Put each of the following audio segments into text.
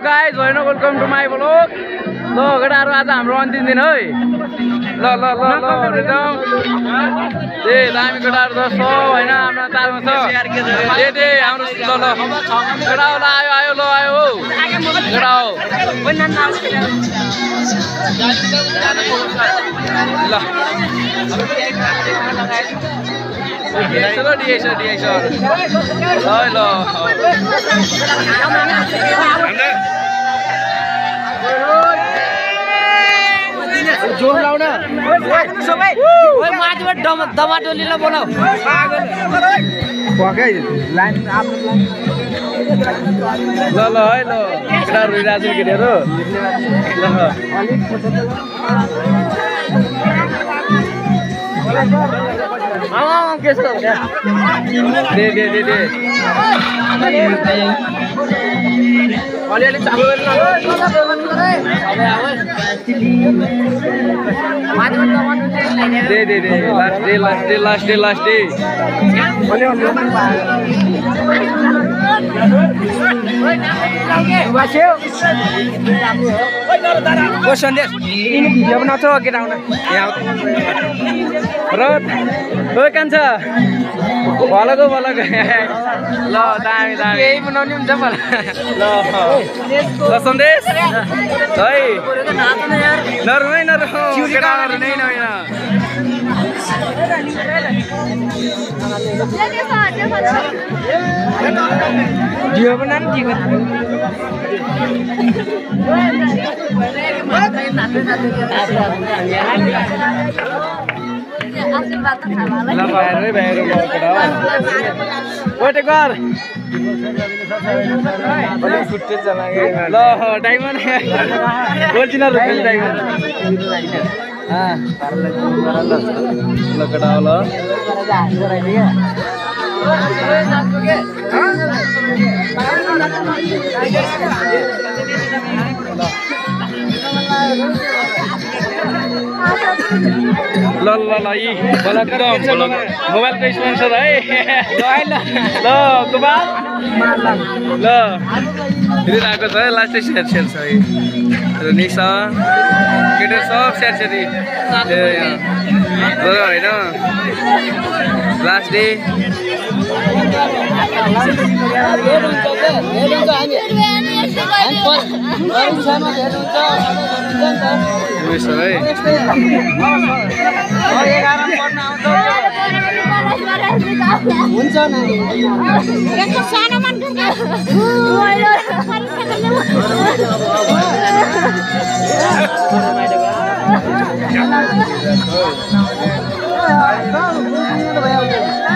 guys होइन welcome to my blog ल केटाहरू आज हाम्रो अन्तिम दिन है ल ल ल ल ए दामी केटाहरू त सब होइन हाम्रो तालमा छ दे हाम्रो ल ल केटाहरू आयो आयो ल आयो हो केटा हो ल डिएस ल जोर लाउन सबै ओइ माथिबाट दमाटोलीलाई बोलाऊ पकै लाइन आफ्नो ल ल है ल केटा रुइराजु केटाहरु ल के छ दे अलिअलि चाबो दे लास्ट डे सन्देश भिडियो बनाउँछ केटा आउन र कान्छ भलको ल दामी यही बनाउने हुन्छ ल सन्देश है नरु केटाहरू नै होइन जियो बनाउनु ल डायमंड बोल्दिन डायमंड ल मोबाइल को स्पोन्सर है ल गोपाल ल दिइरहेको छ लास्ट सेयर छ है निसा केटा सब सेयर होइन लास्ट डे हुन्छ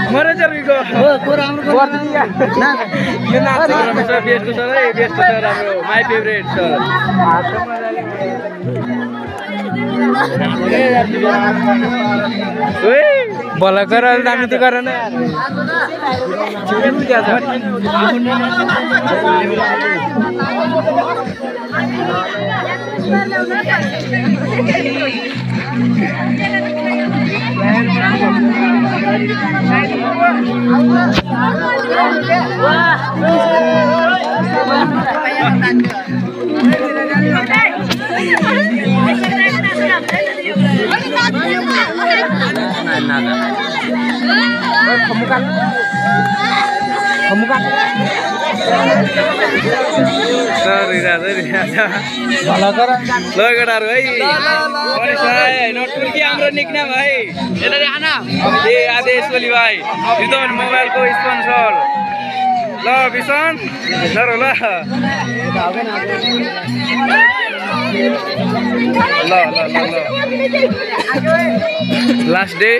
मरे जरुको यो नाच बेस्ट छ है बेस्ट छ राम्रो माई फेभरेट सर भला कर दामी तो कर ना Sorry, मोबाइल को स्पोन्सर ल बिसन लास्ट डे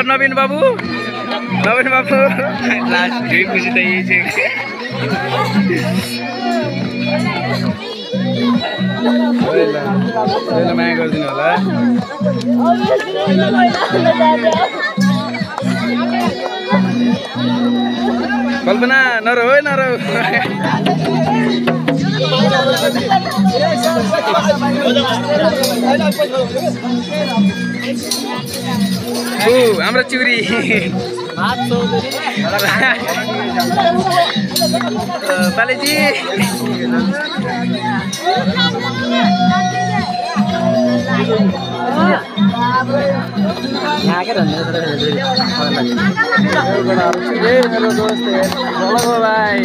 नवीन बाबू लास्ट डे खुसी त यही छ माया गरिदिनु होला कल्पना नरो है नरो हाम्रो चिउरी पालेजी भाइ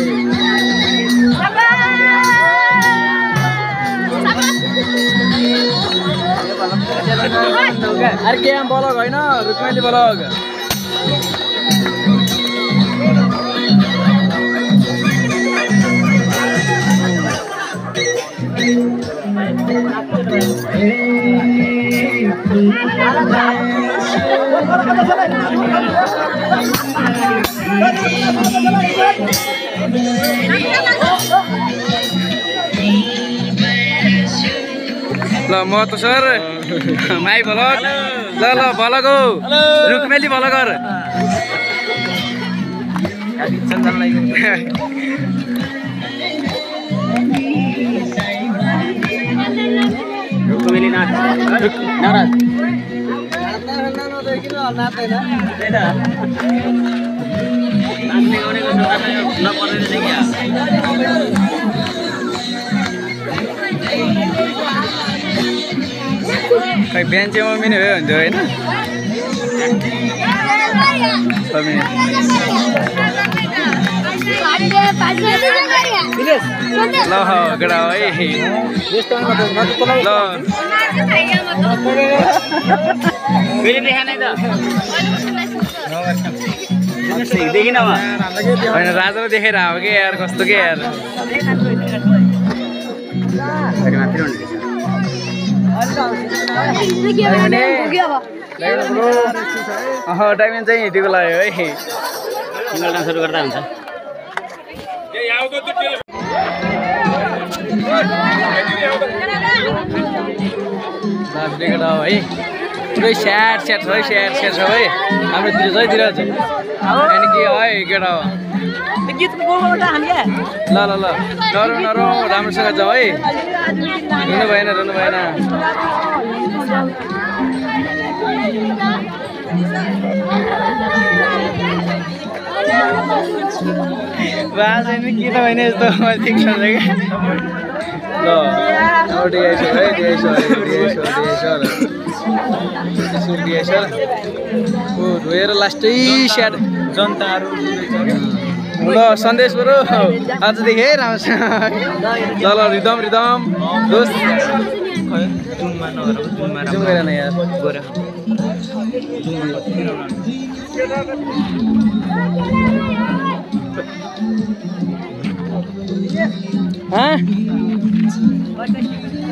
अरे के ब्लग होइन रुक्मेली ब्लग ल म त सर माई भलग ल ल भलग हो रुक्मेली भलगर रुक्मेली नाराज खै बिहान चाहिँ मम्मी नै भयो हुन्थ्यो होइन ल गडा है होइन राजालाई देखेर हो कि यार कस्तो के यार डायमन्ड चाहिँ हिँडेको लाग्यो है सिङ्गल डान्सहरू गर्दा हुन्छ है पुरै स्याड छ है स्याड छ है हाम्रोतिर जैतिर छ अनि के है केटा हो ल ल ल नरौ नरौ राम्रोसँग जाऊ है रुनु भएन बाजे नि के त होइन यस्तो मैले ठिक छ कि ल रोएर लास्टै स्याड जनताहरू ल सन्देश बरु आजदेखि है राम्रोसँग ल ल रिदम दोस्त जुम गरेन यार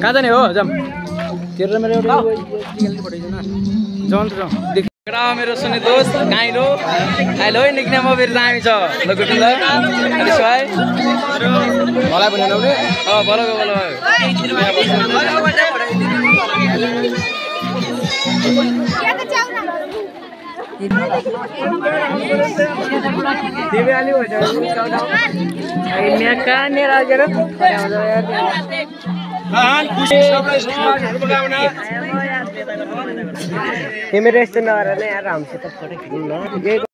कहाँ जाने हो जाम तेरो मेरो एउटा जाउँ मेरो सुने दोस्त गाइलो आइलो है निक्ने म फेरि दामी छ ल गुड ल मलाई पनि ल्याउने बोलो तिमी अलि हो कहाँनिर राखेर तिमी रेस्ट नगर यार हामीसित